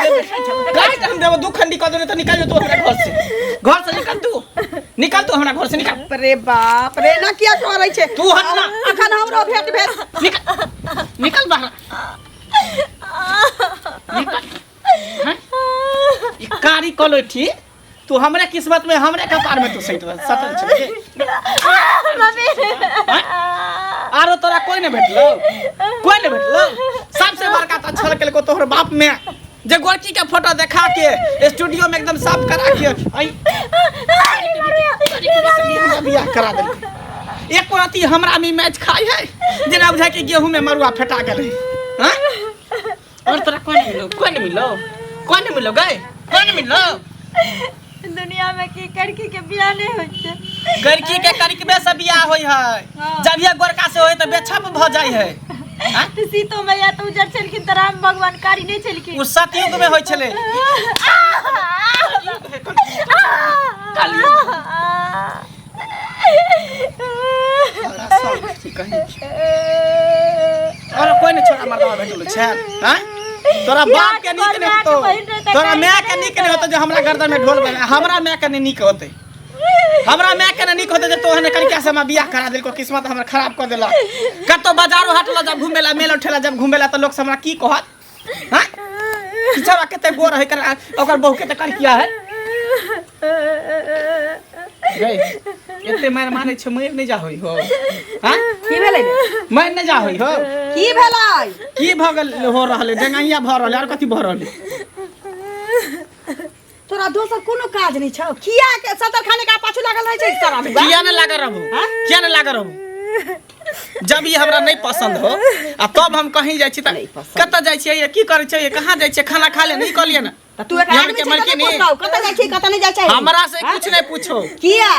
देबो, काट हम देबो, दू खंडी कऽ देबो तऽ निकल जो तू हमरा घर से, घर से निकल तू, निकल तू हमरा घर से निकल। बाप रे बाप रे, ना किया करै छै? तू हट ना। अखन हमरो भेट भेल। निकल, निकल बाहर निकल। हैं? ई कारी कलोठी तू हमरे किस्मत में, हमरे कपार में तू सटल सटल छे। मम्मी। आरो तोरा कोई नहीं भेटलो, कोई नहीं भेटलो। सबसे बड़का तो छल केलको तोहर बाप में, जे गोरकी के फोटो देखा के स्टूडियो में एकदम साफ करा के आई बियाह करा देलकै। एक रति हमरा में मैच खाई है, जेना बुझाय कि गेहूं में मरुआ फेटा गेलै। हैं? और तोरा कोई नहीं मिलो, कोई नहीं मिलो, कोई नहीं मिलो गए, कोई नहीं मिलो। दुनिया में की करकी के बियाह नहीं होय छै? गड़की के करकबे से बियाह होय है। हाँ। जब ये गोरका से होय तऽ बेछप भऽ जाइ है। आँय? तऽ सीतो मैया तऽ उजर छलखिन तऽ राम भगवान कारी नहि छलखिन? ओ सतयुग में होइ छलै। कलयुग। और कोई नहीं छोड़ा मर्दवा भेटल छै। हैं? तोरा बाप के नीक नहीं होतो, तोरा माय के नीक नहीं होतो जे हमरा गर्दन में ढोल बजा। हमरा माय के नहीं नीक होते, हमरा माय के नहीं नीक होते जे तोहने कनिका से हमरा बियाह करा देलको, किस्मत हमर खराब कर देलक। कतौ बाजारो हाट ल जब घुमेला, मेला ठेला जब घुमेला तऽ लोक सब हमरा की कहत? हैं? पिछड़ा कते गोर है कर, ओकर बहू के तऽ करिया है गई। एते मार मारे छै, मरि नहि जा होई हो। हैं? की भेलै रे? मरि नहि जा होई हो। की भेलै? की भऽ गेल हो रहल है? डेंगाइया भऽ रहल है, आर कथी भऽ रहल है? तोरा दोसर कोनो काज नहि छौ? किया के सतर खाने का पाछू लागल रहै छै सारा दुआ? किया नहि लागल रहबो, किया नहि लागल रहबो? जब ई हमरा नहि पसंद हो आ तब हम कहीं जाइ छी तऽ नहि पसंद। कतऽ जाइ छियै, की करै छियै, कहाँ जाइ छियै, खाना खा ले नहि कहलियै ने? तऽ तू एक यहाँ आदमी के छै तऽ मलकिनी। नहि पुछतौ कतऽ जाइ छी कतऽ नहि जाइ छै? हमरा से कुछ नहीं पूछो। किया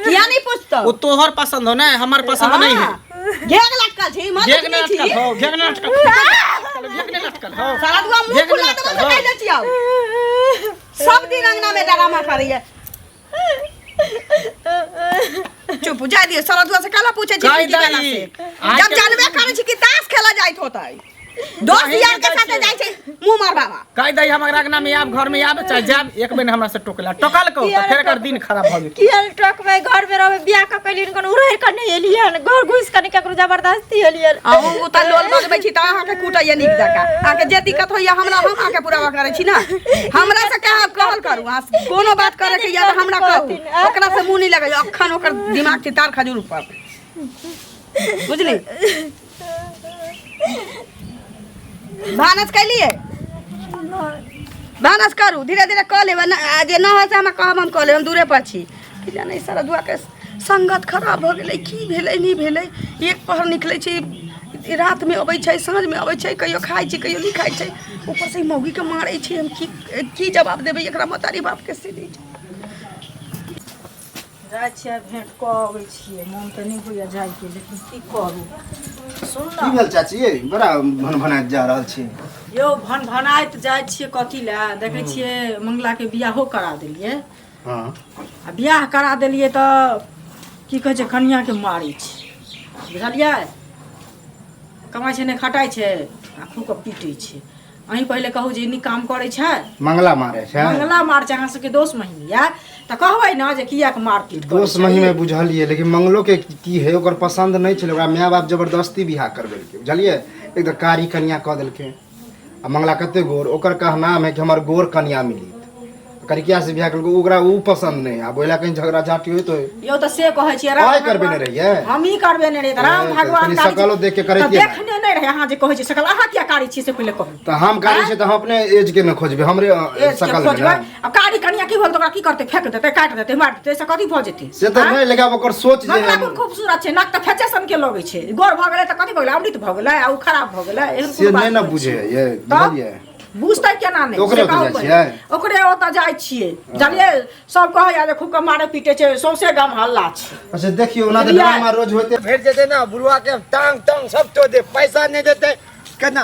किया नहीं पूछतौ? वो तोहर पसंद हो ना, हमर पसंद नहीं है। घेग लटकल छी माँ। घेग नहीं लटकल हो, घेग नहीं लटकल, घेग नहीं लटकल हो। सारा दुआ मुंह घेग नहीं खुला देबो लटकल तऽ हो। कहि दै छियौ, सब दिन अंगना में डरामा करैया। चुप जा दियो। सारा दुआ से काला पूछे छी कहि की केला दही। से आज जब के- जानबे करै छी कि ताश खेला जाइत होतै, दोस्त कहीं यार के नहि साथे जाइ जाइ छै मुंह मार बाबा। कहि दही हम अंगना में आब, घर में आब चाहे जाब, एक बेर हमरा से टोकला टोकल को तऽ फेर एकर दिन खराब भऽ जेतै। किया ने टोकबै? घर में रहबै, बियाह कऽ के एलियन, कोनो उड़ै कऽ नहि एलियन, घर घुसि कऽ नहि ककरो जबरदस्ती एलियन। अहूँ तऽ लोल बजबै छी तऽ अहाँके कूटैया नीक जकाँ। अहाँके जे दिक्कत होइया हमरा, हम अहाँके पूरा करै छी ने। हमरा से कहब कहल करू, अहाँ कोनो बात करे के या तऽ हमरा कहू, ओकरा से मुँह नहि लगैया। अखन ओकर दिमाग छै तार खजूर पर, बुझली? भानस कैलिए? भानस करू, धीरे धीरे कऽ लेब आ जे न होइ से हमरा कहब, हम कऽ लेब, हम दूरे पर छी। की जाने सारा दुआके संगत खराब भऽ गेलै, की भेलै नहि भेलै। एक पहर निकलै छै, रातिमे अबै छै, साँझमे अबै छै, कहियो खाइ छै कहियो नहि खाइ छै। ऊपरसँ ई मौगीके मारै छै। हम की की जवाब देबै एकरा महतारी बापके से नहि? जाइ छियै, भेंट कऽ अबै छियै। मोन तऽ नहि होइए जाइके, लेकिन की करू? सुन की ने। भेल चाची ये? बड़ा भनभनाइत जा रहल छी। यौ, भन भनाइत जाइ छियै कथी लए? देखै छियै मंगलाके बियाहो करा देलियै। आ बियाह करा देलियै तऽ की कहै छै, कनियाके मारै छै, बुझलियै? कमाइ छै नहि खटाइ छै आ खूब कऽ पीटै छै। अहीं पहिले कहू जे ई नीक काम करै छै? मंगला मारे छै? मंगला मार छै। अहाँ सबके दोस्त महिम यऽ तऽ कहबै ने जे कियाक मारपीट करै दोस्त छै? मही में बुझलियै, लेकिन मंगलो के की है, ओकर पसंद नहीं छलै। ओकरा माय बाप जबरदस्ती बियाह करबेलकै, बुझलियै? एक तऽ कारी कनिया कऽ देलकै आ मंगला कते गोर। ओकर कहनाम है कि हमर गोर कनिया मिली, करिकिया से बियाह केलकै, ओकरा उ पसंद नहीं। आब ओहिला कहीं झगड़ा झांटी होइत होय। यौ, तऽ से कहै छियै राम आइ करबेने भगवान- रहियै? हमही करबेने रहियै तऽ राम ए, तऽ भगवान कनि कारी सकलो देख के करैतियै तऽ ने। देखने नहि रहै। अहाँ जे कहै छियै सकल, अहाँ किया कारी छियै से पहिले कहू। तऽ हम कारी छै तऽ हम अपने एज के ने खोजबै, हमरे एज के सकल में खोजबै ने। आब कारी कनिया की भेल तऽ ओकरा की करतै? फेंक देतै, काटि देतै, मारि देतै, से कथी भऽ जेतै? से तऽ नहि, लेकिन आब ओकर सोच जे मंगला है कोन खूबसूरत छै? नाक तऽ फेचे सन के लगै छै। गोर भऽ गेलै तऽ कथी भऽ गेलै? अमृत भऽ गेलै आ उ खराब भऽ गेलै? एहन से कोनो बात नहि ने होइ बुझे छै। ये। तऽ बुझलियै? बुझतै केना नहि? ओकरे से ओतऽ कहू जाइ पहिले। छियै? ओकरे ओतऽ जाइ छियै, जानलियै? सब कहैया जे खूब के मारे पीटे छै, सौंसे गाम हल्ला छै। अच्छा देखियौ, ओना तऽ बुझलियै? ड्रामा रोज होइते। भेट जेतै ने बुढ़वा के, टांग टांग सब तोड़ दे, पैसा नहि देतै केना?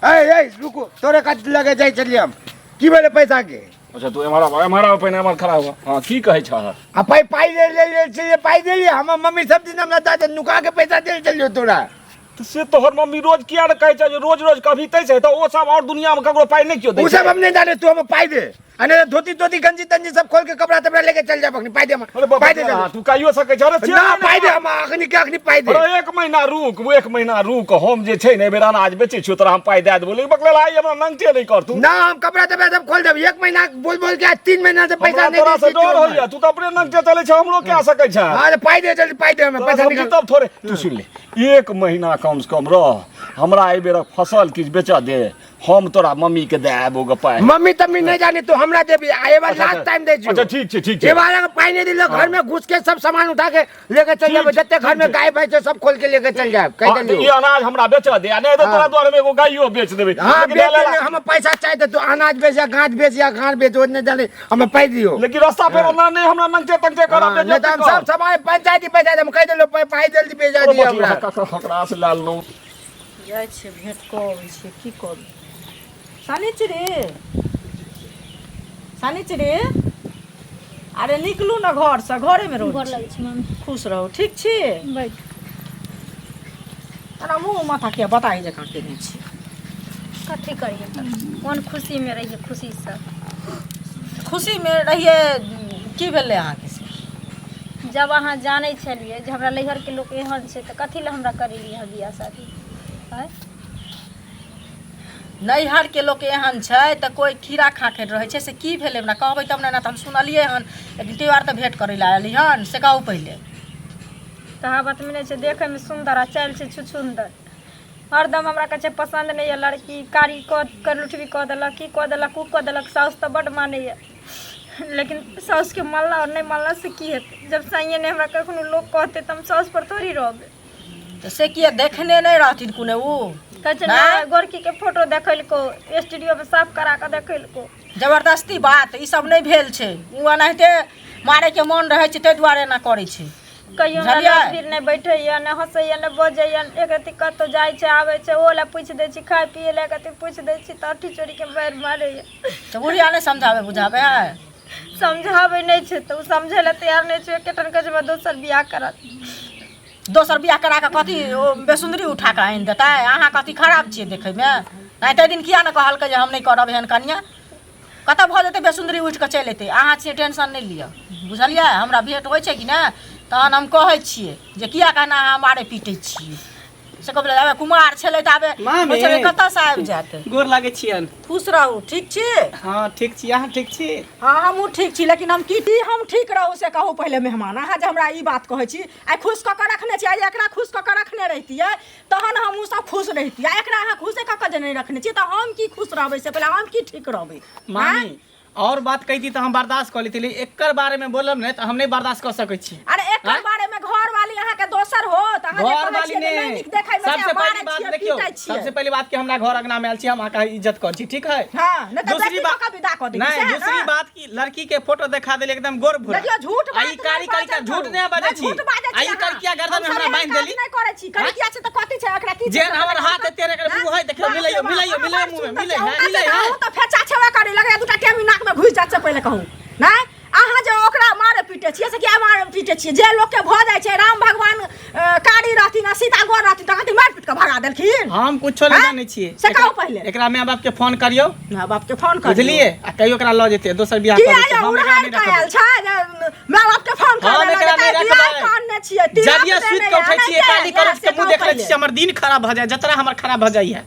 ए ए रुकू, तोरे कत लगे जाइ छलियै हम। की भेलै पैसा के? अच्छा तू एम्हर आब, एम्हर आब पहिने, एम्हर खड़ा हुआ। हाँ, की कहै छह? आ पाइ पाइ ले ले ले छलियै, पाइ देलियै? हमर मम्मी सब दिन हमरा दादा नुका के पैसा देल छलियै तोरा। तऽ से तोहर मम्मी रोज किया ने कहै छै जे रोज रोज कभी तै छै तऽ ओ सब और दुनिया में ककरो पाइ नहि केओ दै उ सब हम नहीं जाने तू हमें पाई दे आ नहीं तो धोती तोती गंजी तंजी सब खोल के कपड़ा तपड़ा लेके चल जा अखनी पाई दे अरे हमरा बाप पाई दे रे, जल्दी। तू कहियो सकै छ अरे ना छियै पाई दे हम अखनी के अखनी पाई दे अरे एक महीना रुक वो एक महीना रुक हम जे छै ने एहि बेर अनाज बेचै छियौ तोरा हम पाइ दए देबौ लेकिन बकलेल आइ हमरा नंगटे नहि कर तू ना हम कपड़ा तपड़ा सब खोल देब एक महीना बोल बोल के आज 3 महीना से पैसा हमरा नहीं तोरा दे से छी डर तू होइया तू तऽ अपने नंगटे चलै छै हमरो क्या सकै छै हमरा। हाँ तो पाई दे जल्दी पाई दे हमें तोरा पैसा सब निकाल तब थोड़े तू सुन ले एक महीना कम से कम रह हमरा एहि बेरक फसल किछु बेचऽ दे हम तोरा मम्मी के दए आबो ग पाइ मम्मी तम्मी नहीं जानी तू हमरा देबी आ ए बार लास्ट टाइम दे अच्छा ठीक छै ठीक छै ए बार अगर पाई नहीं दिलो घर में घुस के सब सामान उठा के लेके चल जाबे जते घर में गाय भैंस है, सब खोल के लेके चल जाए कह हाँ, तऽ देलियो ई अनाज हमरा बेचऽ दे आ नहि तऽ तोरा दुआरे में एगो गाइयो बेच देबै हाँ लेकिन बेच डाले देले हम पैसा चाहिए तो तू अनाज बेच या गांठ बेच या गांठ बेच वो नहीं जाने हमें पाई दियो लेकिन रास्ता पे ओना नहीं हमरा नंगटे तंगटे करब हाँ, नहीं तो हम सब सामान पंचायती पैसा हम कह देलो पाई जल्दी भेजा दियो हमरा ककरा से लए लेलहुँ जाइ छियै भेँट कऽ अबै छियै की करू शनिचरी शनिचरी अरे निकलू ने घरसँ घरेमे रहू गोर लगै छी मम्मी खुश रहू ठीक छी बैठ एना मुँह माथा किया बताही जकाँ केने छी कथी करियै तऽ कोन खुशीमे रहियै खुशीसँ खुशीमे रहियै की भेलै अहाँके से जब अहाँ जानै छलियै जे हमरा नैहरके लोक एहन छै तऽ कथी लए हमरा करेलियै अहाँ बियाह शादी आँय नैहरके लोक एहन छै तऽ कोइ खीरा खा के रहै छै से की भेलै हमरा कहबै तब ने तऽ हम सुनलियै हन लेकिन त्यौहार तऽ भेँट करै लए एली हन से कहू पहिले कहावतमे नहि छै देखैमे सुन्दर आ चालि छै छुछुन्दर हरदम हमरा कहै छै पसन्द नहि यऽ लड़की कारी कऽ करलुठबी कऽ देलक की कऽ देलक ओ कऽ देलक साउस तऽ बड्ड मानैए लेकिन साउसके मानला आओर नहि मानला से की हेतै जब साइए नहि हमरा कखनो लोक कहतै तऽ हम साउस पर थोड़ी रहबै तऽ से किया देखने नहि रहथिन कोनो ओ कहै छै नहि गोरकीके फोटो देखेलको स्टूडियोमे साफ करा कऽ देखेलको जबरदस्ती बात ई सब नहि भेल छै ओ एनाहिते मारैके मोन रहै छै ताहि दुआरे एना करै छै कहियो हमरा बुझलियै? लग भीड़ नहि बैठैया नहि हँसैया नहि बजैया एक रत्ती कतहु जाइ छै आबै छै ओहो लए पूछि दै छी खाय पियै लए एक रत्ती पूछि दै छी तऽ अठी चोरीके मारि मारैया तऽ बुढ़िया नहि समझाबै बुझाबै है समझाबै नहि छै तऽ ओ समझै लए तैयार नहि छै एकेठन कहै छै हमरा दोसर बियाह करत दोसर बियाह करा कऽ कथी ओ बेसुन्दरी उठा कऽ आनि देतै अहाँ कथी खराब छियै देखैमे नहि ताहि दिन किया ने कहलकै जे हम नहि करब एहन कनिया कतऽ भऽ जेतै बेसुन्दरी उठि कऽ चलि अयतै अहाँ छियै टेंशन नहि लिअ बुझलियै हमरा भेँट होइ छै कि नहि तहन हम कहै छियै जे किया कहना अहाँ मारै पीटै छियै से कहबै आबे कुमार छलै तऽ आबे मामी। होइ छलै कतऽसँ आबि जायत गोर लागै छियनि खुश रहू ठीक छी हँ ठीक छी अहाँ ठीक छी हँ हमहूँ ठीक छी लेकिन हम की की हम ठीक रहू से कहू पहिले मेहमान अहाँ जे हमरा ई बात कहै छी आइ खुश कऽ कऽ रखने छी आइ एकरा खुश कऽ कऽ रखने रहितियै तहन हमहूँ सब खुश रहितियै आ एकरा अहाँ खुशे कऽ कऽ जे नहि रखने छियै तऽ हम की खुश रहबै से पहिले हम की ठीक रहबै मामी और बात कहिती तऽ हम बर्दाश्त कऽ लेती लेकिन एकर बारे में बोलब नहि तऽ हम नहि बर्दाश्त कऽ सकै छी अरे एकर आँय? बारे में घर वाली अहाँ के दोसर हो तऽ अहाँ जे घर कहै वाली छियै जे ने नहि नीक देखै मे छै, सबसे मारै पहली बात छियै, देखियौ पीटै छियै। सबसे पहली बात कि हमरा घर अंगना में आयल छी हम अहाँके इज्जत करै छी ठीक है हँ, नहि तऽ दूसरी बेटी बात कऽ कऽ विदा कऽ देली, नहीं सएह ने? दूसरी बात की लड़की के फोटो देखा देली एकदम गोर भूरा देखियौ झूठ आ बात ई नहि कारी कारी बाजल के झूठ करू। नहि बाजै नहि, छी झूठ बाजै आ छी ई अहाँ। करिकिया गर्दन में हम हमरा सब बांधि एहन काज देली नहि करै छी करिकिया छै तऽ कथी छै एकरा की छै जेहन हमर हाथ है तेहन एकर मुँह है देखियौ मिलैयौ मिलैयौ मिलैयौ मुँह में मिलै है मिलै है अहूँ तऽ फेचा छेबे करी लगैया दूटा टेमी नाक में घुसि जात से पहिले कहू नहि अहाँ जे ओकरा मारे पीटे छियै से किया मारे पीटे छियै जे लोकके भऽ जाइ छै राम भगवान कारी रहथिन आ सीता गोर रहथिन तऽ कहथिन मारि पीट कऽ भगा देलखिन हम कुछो नहि आँय? जानै छियै से कहू पहिले। एकरा माय बाप के फोन करियौ माय बाप के फोन कर बुझलियै आ कहियो एकरा लऽ जेतै दोसर बियाह की कऽ लेतै आया हम एकरा उड़ान नहि कऽ आयल रखबै छै जे माय बाप के फोन कर हम एकरा नहि रखबै कान ने छियै तिलक जब ये देने सुति कऽ उठै है, छियै नहि काली के, करोज के से मुँह कहू देख लै पहिले। छियै हमर दिन खराब भऽ जाय जतरा हमर खराब भऽ जाइए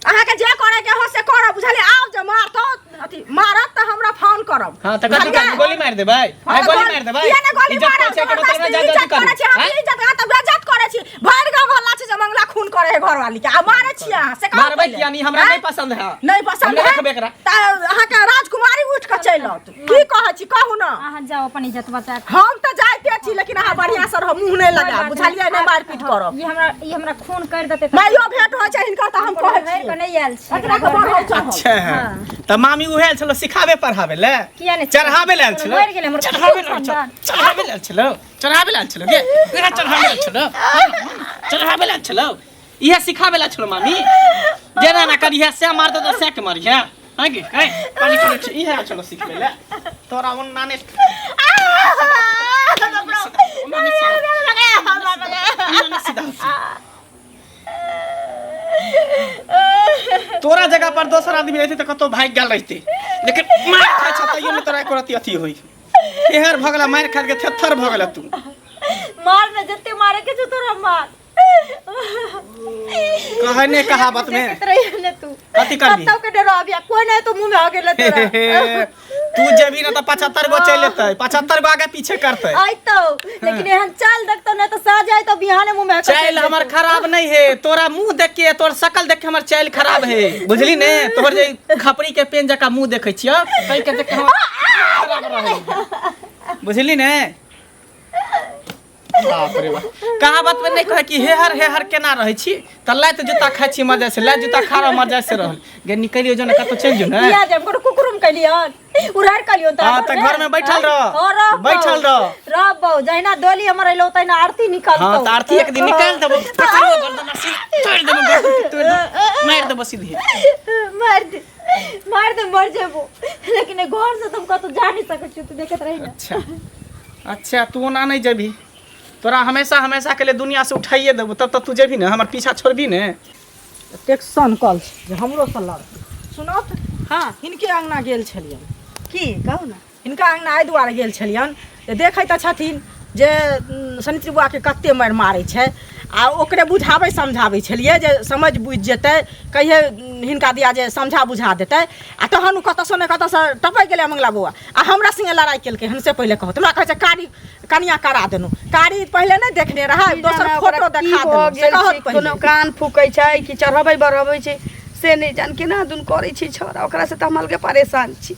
अहाँके जे करे के हो से करब बुझलियै आब जे मारतो अथी मारत तऽ हमरा फोन करब हाँ तऽ कथी बुझलियै? करबै गोली मारि देबै आइ गोली मारि देबै किया ने गोली इज्जत मारब करै छै एकर मतलब जबरदस्ती जा जल्दी इज्जत करू करै छी हम आँय? इज्जत अहाँ तऽ बेइज्जत करै छी भरि गाँव हल्ला छै जे मंगला खून करे है घरवाली के आ मारै छी अहाँ से कहू मारबै पहिले। किया नहीं हमरा आँय? नहीं पसंद है नहीं पसंद हम नहि है रखबै एकरा तऽ अहाँके राजकुमारी उठि कऽ चलि आओत की कहै छी कहू ने अहाँ जाउ अपन इज्जत बचा कऽ हम तऽ जाइते छी लेकिन अहाँ बढ़िआँ से रहब मुँह नहि लगायब बुझलियै नहि मारपीट करब ई हमरा खून कर देतै तऽ माइयो भेंट होइ छै हिनकर तऽ हम कहै भरि छी कऽ नहि आयल छी एकरा के बढ़ल चढ़ल अच्छा तऽ मामी उहे आयल छलो सिखाबे पढ़ाबे ले किया नहि चढ़ाबे ले आयल छलो मरि गेलै हमर चढ़ाबे ले आयल छलो चढ़ाबे ले आयल छलो चढ़ाबे ले आयल छलो गे एकरा चढ़ाबे ले आयल छलो चढ़ाबे ले आयल छलो इहे सिखाबे ले आयल छलो मामी जेना ना करिहे से मारतौ तऽ से के मारिहे हाँ गे कहि पानी करै छी इहे आयल छलो सिखबै ले तोरा ओना नहि ओना नहि सीधा ओना नहि सीधा तोरा जगह पर दोसर आदमी रहते तऽ कतौ भागि गेल रहते, लेकिन मारि खाइ छ तैयो नहि तोरा एको रत्ती अथी होई। एहर भऽ गेला मारि खा के थेथर भऽ गेला तू। मार न, जते मारे के छौ तोरा मार। कहै ने कहावत में देखैत रहिए ने तू। कथी करबी? कतौ के डरो अभी कोई नहीं तो मुंह में आ गेल तोरा। तू जेबी ना तऽ 75 गो चलि एतै, 75 गो आगे पीछे करतै। आइतौ, लेकिन एहन चाल देखतौ ने तऽ साँझ आइतौ बिहाने मुंह में चालि हमर खराब नहीं है, तोरा मुंह देख के तोर शकल देख के हमर चालि खराब है, बुझली ने? तोहर जे खपरी के पेन जकाँ मुंह देखै छियौ तै के देख के हमर खराब रहै, बुझली ने? बाप रे बाप, कहावत में नहीं कहे कि हेहर हेहर केना रहै छी तऽ लात जूता खाइ छी मजा से, लात जूता खा रह मजा से रहल गे। निकलियो जो ने कतौ चलि जो ने। किया जाब? कोनो कुकुरुम कैलियन उड़ार कैलियन? हाँ, तऽ घर में बैठल रह, बैठल रह। रह बहु, जहिना डोली हमर अइलो तहिना आरती निकालतौ। हाँ, तऽ आरती एक दिन निकालि देबो, पकड़ियो गर्दन आ सीधे तोड़ि देबो, गर्दन के तोड़ि देबो, मारि देबो सीधे। मार दे, मार दे, मर जेबो, लेकिन ए घर से तुम कतौ जा नहीं सकै छी, तू देखैत रही ना। अच्छा अच्छा, तू ओना नहीं जेबही, तोरा हमेशा हमेशा के लिए दुनिया से उठाइए देबो तब तक तू जेबही ने, हमर पीछा छोड़बी ने। एतेक सनकल छै जे हमरोसँ लड़तै। सुनत? हाँ। हिनके अङ्गना गेल छलियनि। की कहू ने? हिनका अङ्गना एहि दुआरे गेल छलियनि जे देखै तऽ छथिन जे सनित्री बुआके कते मारि मारै छै, आ ओकरे बुझाबै समझाबै छलियै जे समझ बुझि जेतै, कहियै हिनका दिया जे समझा बुझा देतै, आ तहन ओ कतऽसँ ने कतऽसँ टपकि गेलै मंगला बौआ आ हमरा संगे लड़ाइ केलकै हन। से पहिले कहत हमरा कहै छै कारी कनिया करा देलहुँ, कारी पहिले नहि देखने रहै, की दोसर जाने फोटो ओकरा की देखा भऽ देलहुँ से गेल कहत छै, पहिले। कोनो कान फूकै छै कि चढ़बै बढ़बै छै से नहि जान केना दुन करै छै छौड़ा, ओकरा से तऽ हम अलगे परेशान छी।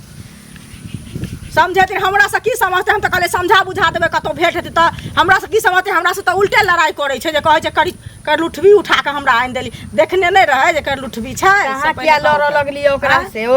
समझेथिन हमरासँ की समझतै? हम तऽ कहलियै समझा बुझा देबै कतहु भेंट हेतै तऽ, हमरासँ की समझतै? हमरासँ तऽ उल्टे लड़ाइ करै छै जे कहै छै करी करलुठबी उठा कऽ हमरा आनि देली, देखने नहि रहै जे करलुठबी छै। से अहाँ पहिले किया लड़ऽ कहू। लगलियै ओकरा से? ओ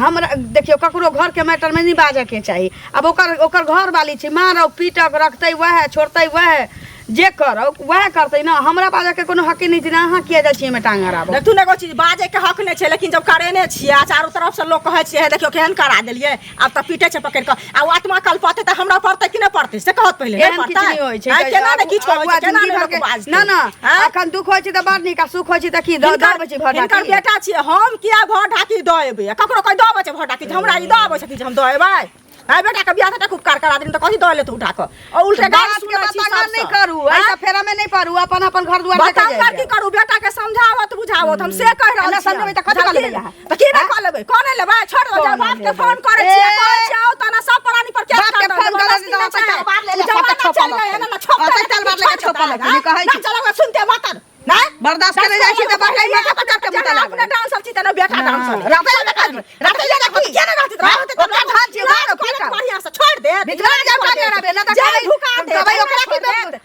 हमरा देखियौ, ककरो घरके मैटरमे नहि बाजऽके चाही। आब ओकर ओकर घर वाली छै, मारौ पीटक रखतै वएह, छोड़तै वएह, जे करौ वएह करतै ने, हमरा बाजऽके कोनो हके नहि छै ने। अहाँ किया जाइ छियै एहिमे टांग अड़ाबऽ? देखू ने, एगो चीज बाजैके हक नहि छै, लेकिन जब करेने छियै आ चारू तरफसँ लोक कहै छियै हे देखियौ केहन करा देलियै, आब तऽ पीटै छै पकड़ि कऽ, आ ओ आत्मा कलपतै तऽ हमरा पड़तै कि नहि पड़तै से कहत पहिले? नहि एहन किछु पड़तै? नहि होइ छै। आँय, केना नहि किछु होइ अगुआ छै? केना जिंदगी नहि भर लोक के बाजतै? ना ना, आँय? अखन दुख होइ छै तऽ बड़ नीक आ सुख होइ छै तऽ की दऽ हिनकर दऽ छै भर हिनकर ढाकी? बेटा छियै हम, किया भर ढाकी दऽ एबै? आ ककरो कोइ दऽ अबै छै भर ढाकी? जे हमरा ई दऽ अबै छथिन जे हम दऽ एबै? आइ बेटा के बियाह तक उपकार करा देलिन तऽ कथी दऽ लेतौ उठा कऽ? आ उल्टे गारि बात के सुनै छी बतंगड़ नहि सबसँ। करू, ऐसा फेरा में नहि पड़ू, अपन अपन घर दुआर देखै बताउ जाइ की करू? बेटा के समझावत बुझावत हम से कहि रहल एना छी। समझेबै तऽ कथी कऽ लेबै अहाँ? तऽ की नहि कऽ लेबै? कोने लेबै? छोड़ दो, कोने बाप के लेबै? फोन करै छियै, ए! कहै छियै आओ तना सब प्राणी पर केस बाप के कर दो, फोन करै जबरदस्ती छी तऽ नहि अपन छै। तलवार ले ले, जमाना छप्पा चलि गेलै, लगतै। एना छप्पा अपन लगतै, तलवार लेके छप्पा लगतै, नहि कहै ना छी। चलबै सुनते मातर नहि बर्दाश्त करे जाइ छी तऽ बढ़ै माथा पर चढ़ के मुता जेना अपने लागल। डांसल छी तेना बेटा डांसल। राते ले देखा, राते ले देखा। किया नहि रहती? रहते तऽ ओकरा धान छियै, मारो, करत पीटब। बढ़ियां से छोड़ि देत। बिचला जाब का कराबे ना तऽ जेल कहबै- ढुका देत। कहबै ओकरा की,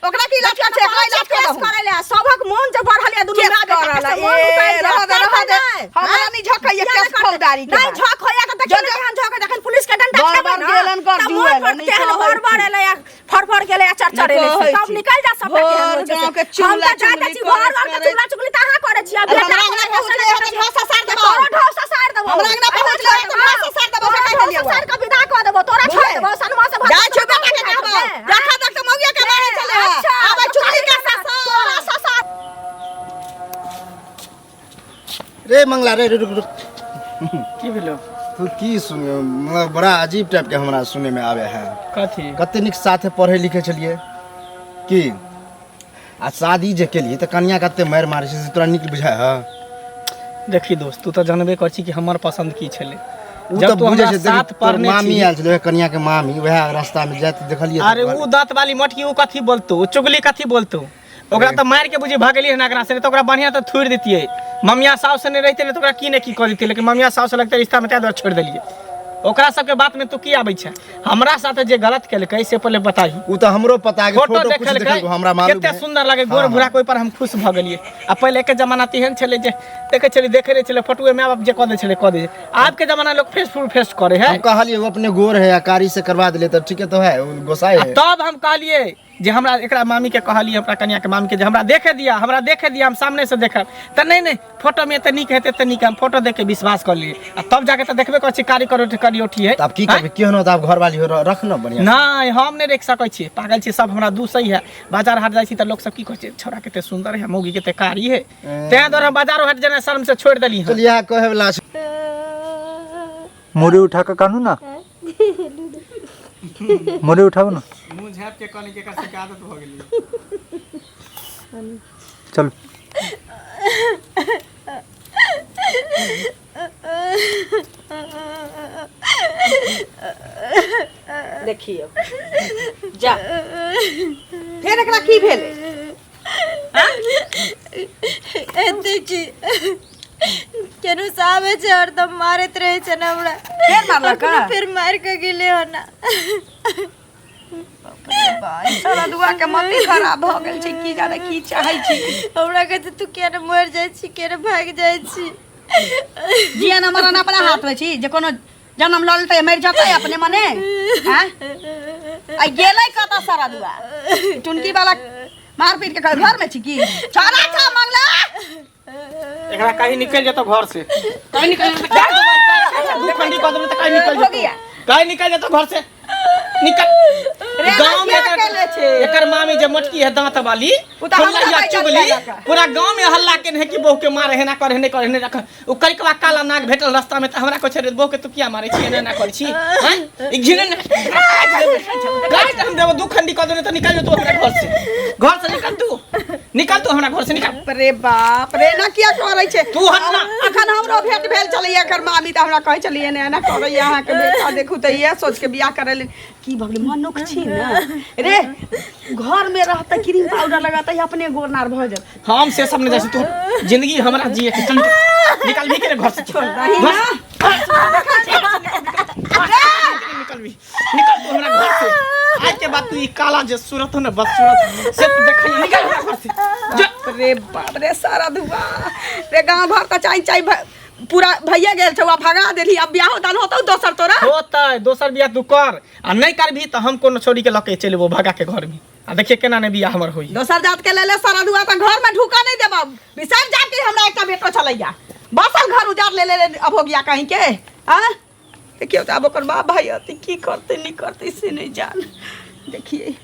ओकरा की इलाज कर छै, एकरा इलाज कर दहु। करै ले सभक मोन जे बढ़ल या दुनू केस माय बेटा करल के से मोन ए, उतरि जायत। रहऽ दे, रहऽ दे। करतै नहि। हमरा नहि झकैया किया केस नहि करतै? फौजदारी के नहि बात। झक होइया तऽ देखियौ ने केहन झक, जखन पुलिस के डंडा बड़ खेबै बड़ ने, गेलन कर तऽ मोन जुएल, पर नहि केहन कहै बड़ बड़ छी। एलै आ फड़फड़ गेलै आ चरचर एलै कहै तब छी। निकलि जा सबटा केहन भोर होइ छै गाँव के से। हम चुगला तऽ जाइत चुगली छी घर करैत घर के करैत। चुगला चुगली तऽ अहाँ करै छी आ अरे बेटा हमरा अंगना पहुँचलै हँ तऽ ढोसा सार देबौ। तोरो ढोसा सार देबौ। हमरा अंगना पहुँचलै हँ तऽ ढोसा सार देबौ, से कहि देलियौ। तोरो ढोसा सार के विदा कऽ देबौ, तोरा छोड़ि बुझले? देबौ, सनमा से जाइ छियौ बेटा के कहबौ। देखा देख तऽ मौगिया के मारै छलै हँ। अच्छा, आबै चुगली के ससुर। तोरा ससुर। रे मंगला रे, रुक रुक। की भेलो? तू की सुन, मतलब बड़ा अजीब टाइप के हमरा सुने में आवे है। कथी? कते नीक साथे पढ़े लिखे छलिए की, आ शादी जे केलिए तऽ कनिया कते मारि मारै छै से तोरा नीक बुझाय है? देखी दोस्त, तू तऽ जानबे कर छी कि हमर पसंद की छलै। उ जब तऽ तू बुझै हमरा छै। साथ तोर पढ़ने मामी छी आयल छलै, वएह कनिया के मामी, वएह रास्ता में जाइत देखलिए। अरे उ दांत वाली मटकी उ कथी बोलतो, उ चुगली कथी बोलतो? ओकरा तऽ मारि के बुझी भगेलियै हन एकरा से, नहि तऽ ओकरा बढ़िआँ तऽ थुड़ि दितियै। ममिया साउस से नहि रहितै ने तऽ ओकरा की ने की कऽ दितियै, लेकिन ममिया साउस लगतै रिश्तामे ताहि दुआरे छोड़ि देलियै। ओकरा सबके बातमे तू की आबै छै? हमरा साथे जे गलत केलकै से पहिले बताही। उ तऽ हमरो पता है, फोटो फोटो कुछ देखलकै देखलकै हमरा मालूम कते है। सुंदर लगे गोर हाँ, भूरा के, ओहि पर हम खुश भऽ गेलियै। आ पहिले के जमाना तेहन छलै जे देखै छलियै, देखै रहै छलै फोटोए, माय बाप जे कऽ दै छलै कऽ दै। आबके जमाना लोक फेस टू फेस करे है। हम कहलिए वो अपने गोर है आ कारी से करवा दिले तऽ ठीके तो है, उ गोसाई आ है। तब हम कहलियै जे हमरा एकरा मामी के कहलियै, हमरा कनिया के मामी के, जे हमरा देखे दिया, हमरा देखे दिया, हम सामने से देखब। तऽ नहि नहि, फोटो में एते नीक हेतै, एते नीक, हम फोटो देख के विश्वास कर लिए। आ तब जाके तऽ देखबे करै छी कारी करोठी करियोठी है। तऽ आब की करबै? केहनो तऽ आब घरवाली हो, रख न बढ़िया। नहि, हम नहि रखि सकै छियै, पागल छियै, सब हमरा दूसै है। बाजार हाट जाइ छी तऽ लोक सब की कहै छै, छौड़ा कते सुन्दर है, मौगी कते कारी है। तैं दुआरे हम बाजारो हाट जेना शर्म से छोड़ि देली हँ। चल, इएह कहै वला छै। मुड़ी उठा के कानू ना, मुड़ी उठाओ ना। मुँह झाँप के कनी के एकर सबके आदत भऽ गेलै। चलो। देखियौ जा, फेर एकरा की भेलै? एते की केनो से आबै छै, हरदम मारैत रहै छै ने हमरा। फेर मारलक? अखनो फेर मारि कऽ गेलै हन। सारा दुआ के मति खराब भऽ गेल छै, की जाने की चाहै छी। हमरा कहै छै, तू किया ने मरि जाइ छी, किया ने भागि जाइ छी? जिया न मरन अपना हाथ में छी, जे कोनो जन्म लऽ लेतै मरि जेतै अपने मने। आँय, आ गेलै कतऽ सारा दुआ? टुनकी वाला मार पीट के घर में छी की छोरा छा मंगला। एकरा कहीं निकल जेतो घर से, कहीं निकल जेतो। दू खंडी कऽ देबै तऽ कहीं निकल हो जेतो। गया। कहीं निकल जेतो घर से, निकल। रे, गांव में किया एकर केले छै? एकर मामी जे मोटकी है दांत वाली, उ तऽ हमरा फुलैया बैठल चुगली, केलक। पूरा गांव में हल्ला केने है कि बहू के मारे, हेना करे, हेने करे, हेने रख। उ करिकवा काला नाग भेटल रास्ता में तऽ हमरा कहै छै, रे बहू के तू किया मारे छी, एना एना करै छी? हैं, ई घिने ने काट हम देबो, दू खंडी कऽ देने तऽ निकल जेतौ हमरा घर से। घर से निकल तू, निकल तू हमरा घर से निकल। रे बाप रे, ना किया करै छै तू हट ना। अखन हमरो भेंट भेल छलैया एकर मामी, तऽ हमरा कहै छलियै एना एना करैया अहाँके बेटा, देखू तऽ इएह सोच के बियाह करै लेल की भऽ गेलै? मनुख छी ने रे, घर में रहतै, क्रीम पाउडर लगतै, अपने गोरनार भऽ जायत। हम से सब नहीं जाइ छी, तू जिंदगी हमरा जिए के, चल निकल, निकल भी के रे घर से। छोड़ दही ना। निकल भी, निकल तू हमरा घर से। आज के बाद तू ई काला जे सूरत हो ना, बस सूरत से तू देखै, निकल हमरा घर से जा। रे बाप रे, सारा धुआ रे, गाँव घर तऽ चाय चाय पूरा भैया गेल छौ, आ भगा देली। अब बियाहो दान होतौ दोसर तोरा? होतै दोसर बियाह, तू कर आ नहीं करबी तऽ हम कोनो छोरी के लके चलि एबो भगा के घर में, आ देखिए केना नहीं बियाह हमर होई। दोसर जात के लेले सारा धुआ तऽ घर में ढुका नहीं देबौ। बिसर जा के हमरा एकटा बेटो छलैया, बसल घर उजार ले ले अब हो गया कहीं के। आ देखियौ तऽ आब ओकर बाप भाई अथी की करतै नहीं करतै से नहीं जान। देखिए।